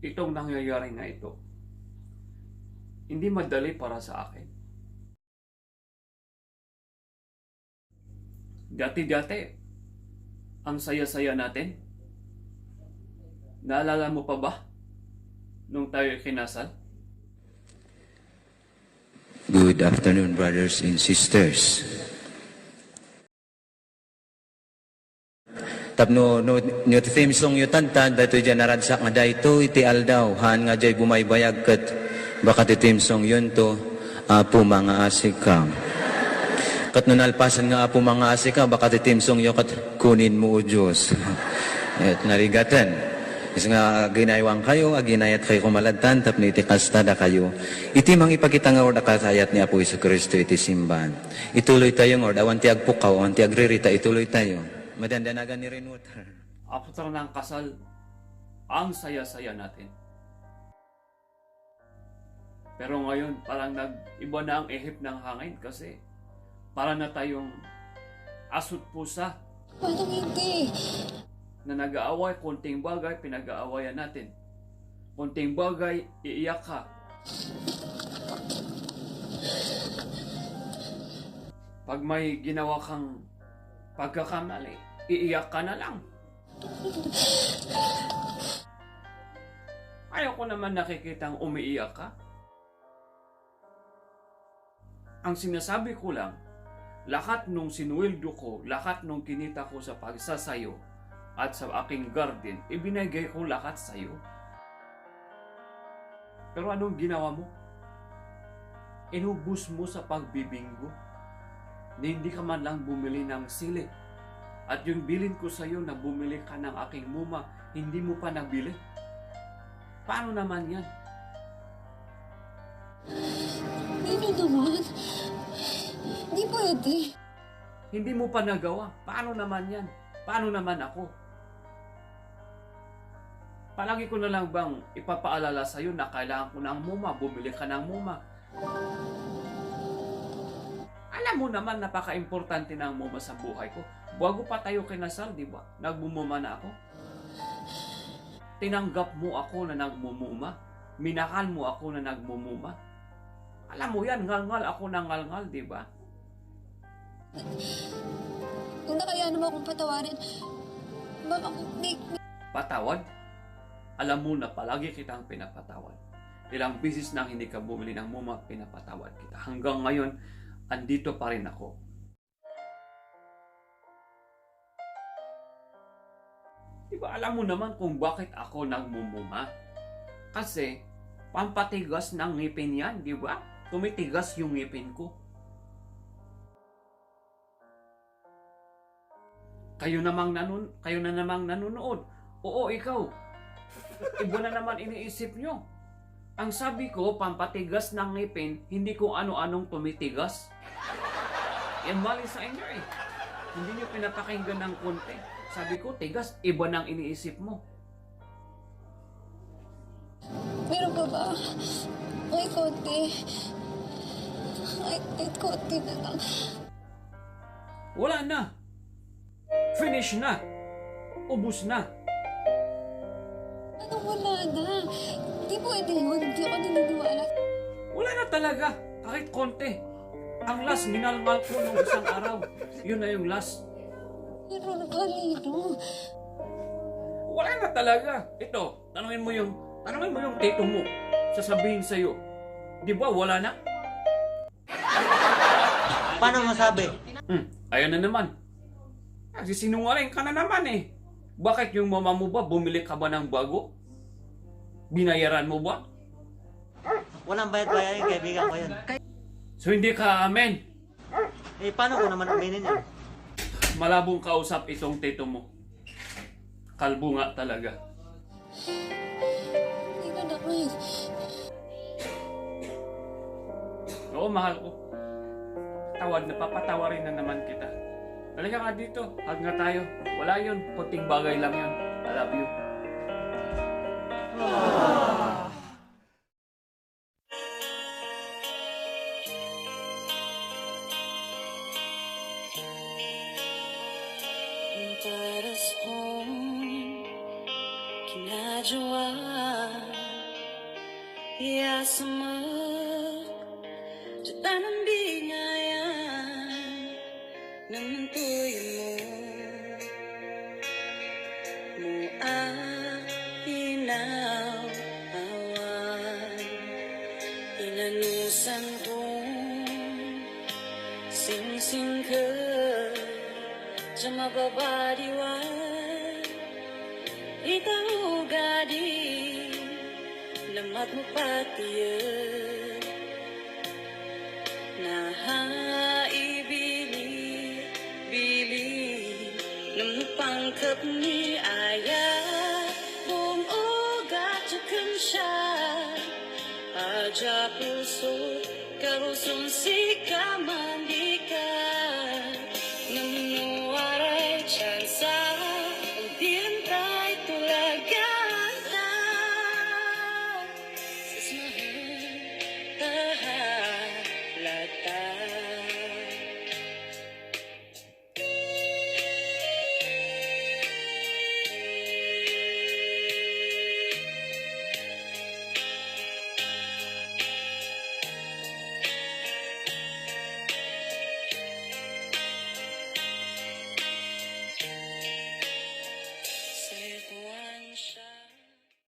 itong nangyayari nga ito, hindi madali para sa akin. Dati-dati, ang saya-saya natin. Naalala mo pa ba nung tayo kinasal? Good afternoon, brothers and sisters. Tapno no theme song yu tantan dito dyan naradsak nga dayto iti aldaw han nga jay bumaybayag ket baka ti theme song yun to apo mga asika. Kat no nalpasan nga apo mga asika baka ti theme song yu kat kunin mo o Diyos. Et narigatan. Is nga ginayawang kayo, aginayat kayo kumaladtan, tapno iti kastada kayo. Iti mang ipakita nga orda kasayat ni Apo Isu Kristo iti simbahan. Ituloy tayo nga orda, awan ti agpukaw, awan ti agririta, ituloy tayo. Madandanagan ni Renut. After ng kasal, ang saya-saya natin. Pero ngayon, parang nag-iba na ang ihip ng hangin kasi para na tayong asot pusa. Paano hindi? Na nag-aaway, konting bagay, pinag-aawayan natin. Konting bagay, iiyak ka. Pag may ginawa kang pagkakamali, iiyak ka na lang. Ayaw ko naman nakikitang umiiyak ka. Ang sinasabi ko lang, lahat nung sinuweldo ko, lahat nung kinita ko sa pagsasayo, at sa aking garden, ibinigay ko lahat sa iyo. Pero anong ginawa mo? Inubos mo sa pagbibinggo na hindi ka man lang bumili ng sili. At yung bilin ko sa iyo na bumili ka ng aking muma, hindi mo pa nabili. Paano naman yan? Hindi naman. Hindi pwede. Hindi mo pa nagawa. Paano naman yan? Paano naman ako? Palagi ko na lang bang ipapaalala sa iyo na kailangan ko ng muma, bumili ka ng muma. Alam mo naman napaka-importante ng muma sa buhay ko. Bago pa tayo kinasal, di ba? Nagmumuma na ako. Tinanggap mo ako na nagmumuma. Minahal mo ako na nagmumuma. Alam mo yan, ngal-ngal ako ng ngal-ngal, di ba? Kung nakayaan mo akong patawarin, baka Patawad? Alam mo na palagi kitang pinapatawad. Ilang bisis nang hindi ka bumili ng muma, pinapatawad kita. Hanggang ngayon, andito pa rin ako. Diba alam mo naman kung bakit ako nagmumuma? Kasi, pampatigas ng ngipin yan, di ba? Tumitigas yung ngipin ko. Kayo na namang nanonood. Oo, ikaw. Iba na naman iniisip nyo. Ang sabi ko, pampatigas ng ngipin, hindi kung ano-anong tumitigas. Yan mali sa inyo eh. Hindi nyo pinapakinggan ng konti. Sabi ko, tigas, iba nang iniisip mo. meron pa ba? Ay, konti. Ay, konti na lang. Wala na. Finish na. Ubus na. Ano wala na? Hindi pwede yun. Hindi ako naniniwala. Wala na talaga. Kahit konti. Ang last, minalmal ko nung isang araw. Yun na yung last. Pero nakalino. Wala na talaga. Ito, tanungin mo yung tito mo. Sasabihin sa'yo. Di ba wala na? Paano masabi? Ayan na naman. Nagsisinungaling ka na naman eh. Bakit yung mama mo ba, bumili ka ba ng bago? Binayaran mo ba? Walang bayad-bayad yung kaibigan ko yun. So hindi ka amen. Eh, paano ko naman aminin yun? Malabong kausap itong tito mo. Kalbo nga talaga. Hindi na naman. Oo, mahal ko. Tawad na, papatawarin na naman kita. Halika nga dito, hug nga tayo. Wala yun, kunting bagay lang yun. I love you. Invite us home, kinajawan. iya semak Jutaan bingayan Nentuimu Mu inaw awan Inanusan kong Sing-sing ke Cuma babadiwan Itaw gadi Lemat mo patiyan Nahaibili Nampangkap ni ayah Bung ugat cakan siya Aja puso Karusun si